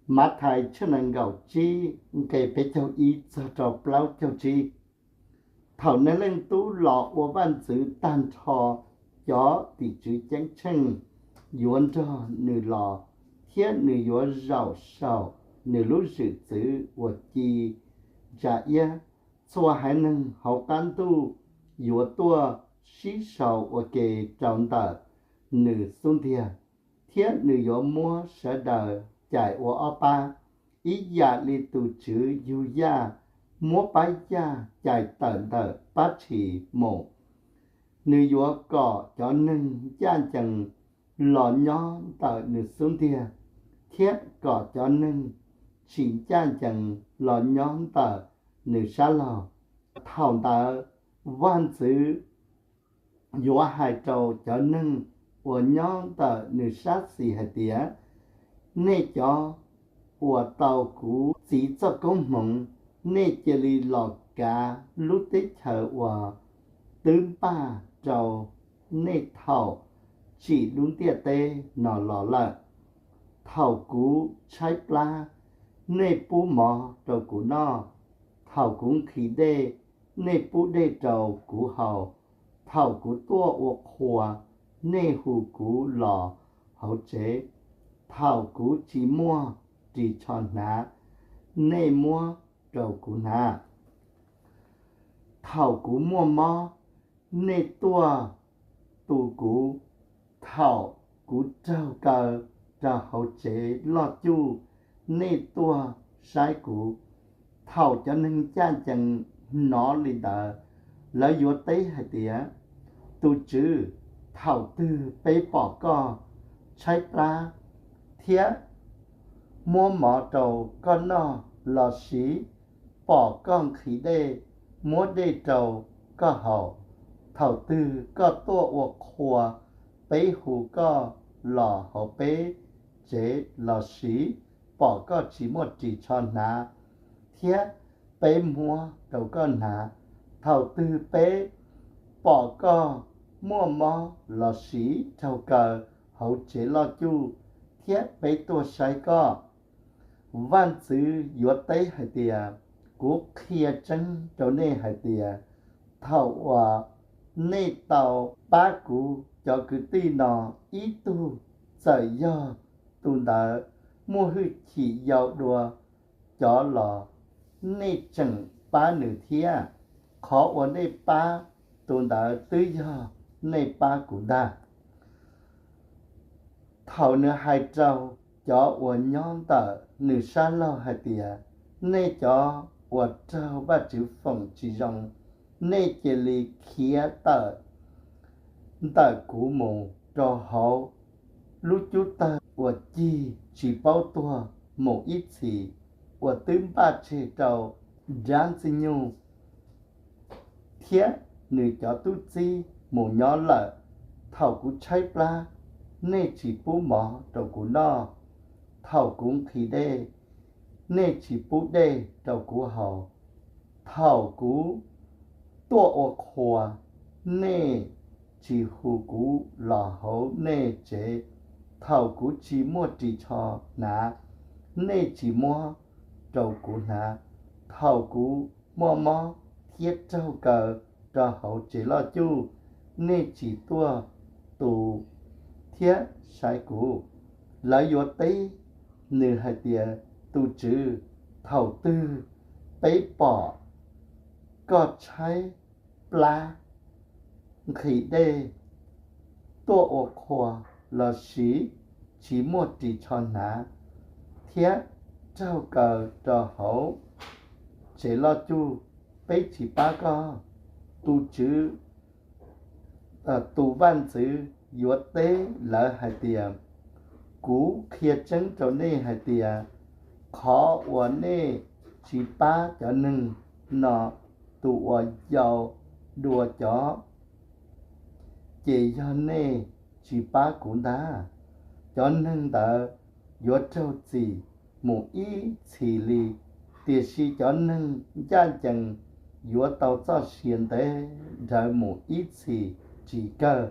Mathais tshooj nees nkaum tsib, nqe peb caug ib txog rau plaub caug tsib. Thaum Neeg Leej Tub los ua vaj ntxwv tag nrho, cov tim tswv ceeb tsheej yuav nrog nws los, thiab nws yuav zaum saum nws lub zwm txwv uas ci ntsa iab. Txhua haiv neeg hauv qab ntuj yuav tuaj sib sau ua ke rau ntawm nws xub ntiag, thiab nws yuav muab sawv daws cais ua ob pab, ib yam li tus tswv yug yaj muab pab yaj cais tawm ntawm pab tshis mus. Nws yuav kom cov neeg ncaj ncees los nyob ntawm nws xub ntiag, thiab kom cov neeg tsis ncaj ncees los nyob ntawm nws sab laug. Thaum ntawd vaj ntxwv yuav hais rau cov neeg uas nyob ntawm nws sab xis hais tias, Nej cov uas tau kuv Txiv txoj koob hmoov, nej cia li los kav lub teb chaws uas twb npaj rau nej thaum tsim lub ntiaj teb no los lawm. Thaum kuv tshaib plab, nej pub mov rau kuv noj. Thaum kuv nqhis dej, nej pub dej rau kuv haus. Thaum kuv tuaj ua qhua, nej hu kuv los hauv tsev. Thaum kuv tsis muaj ris tsho hnav, nej muab rau kuv hnav. Thaum kuv muaj mob, nej tuaj tu kuv. Thaum kuv raug kaw rau hauv tsev loj cuj, nej tuaj saib kuv. Thaum cov neeg ncaj ncees hnov li ntawd, lawv yuav teb hais tias, Tus Tswv, thaum twg peb pom koj tshaib plab thiab muab mov rau koj noj, lossis pom koj nqhis dej muab dej rau koj haus? Thaum twg koj tuaj ua qhua, peb hu koj los hauv peb tsev, lossis pom koj tsis muaj ris tsho hnav thiab peb muab rau koj hnav? Thaum twg peb pom koj muaj mob lossis raug kaw hauv tsev loj cuj thiab peb tuaj saib koj? Vaj ntxwv yuav teb hais tias, Kuv qhia tseeb rau nej hais tias, thaum uas nej tau pab kuv cov kwv tij no ib tug, txawm yog tus ntawd muaj hwj chim yau dua cov los, nej tseem pab nws thiab. Qhov uas nej pab tus ntawd twb yog nej pab kuv ntag. Thaum nws hais rau cov uas nyob ntawm nws sab laug hais tias, Nej cov uas raug Vajtswv foom tsis zoo, nej cia li khiav tawm ntawm kuv mus rau hauv lub cub tawg uas cig tsis paub tuag mus ib txhis, uas twb npaj tseg rau dab Ntxwg nyoog thiab nws cov tub txib mus nyob lawm. Thaum kuv tshaib plab, nej tsis pub mov rau kuv noj. Thaum kuv nqhis dej, nej tsis pub dej rau kuv haus. Thaum kuv tuaj ua qhua, nej tsis hu kuv los hauv nej tsev. Thaum kuv tsis muaj ris tsho hnav, nej tsis muab rau kuv hnav. Thaum kuv muaj mob thiab raug kaw rau hauv tsev loj cuj, nej tsis tuaj tu thiab saib kuv. Lawv yuav teb nws hais tias, Tus Tswv, thaum twg peb pom koj tshaib plab, nqhis dej, tuaj ua qhua, lossis tsis muaj ris tsho hnav thiab raug kaw rau hauv tsev loj cuj, peb tsis pab koj? Tus Tswv, tus vaj ntxwv yuav teb lawv hais tias, Kuv qhia tseeb rau nej hais tias, qhov uas nej tsis pab cov neeg no, tus uas yau dua cov, ces yog nej tsis pab kuv ntag. Cov neeg ntawd yuav raug txim mus ib txhis li, tiam sis cov neeg ncaj ncees yuav tau txoj sia ntev nrawd mus ib txhis tsis kawg.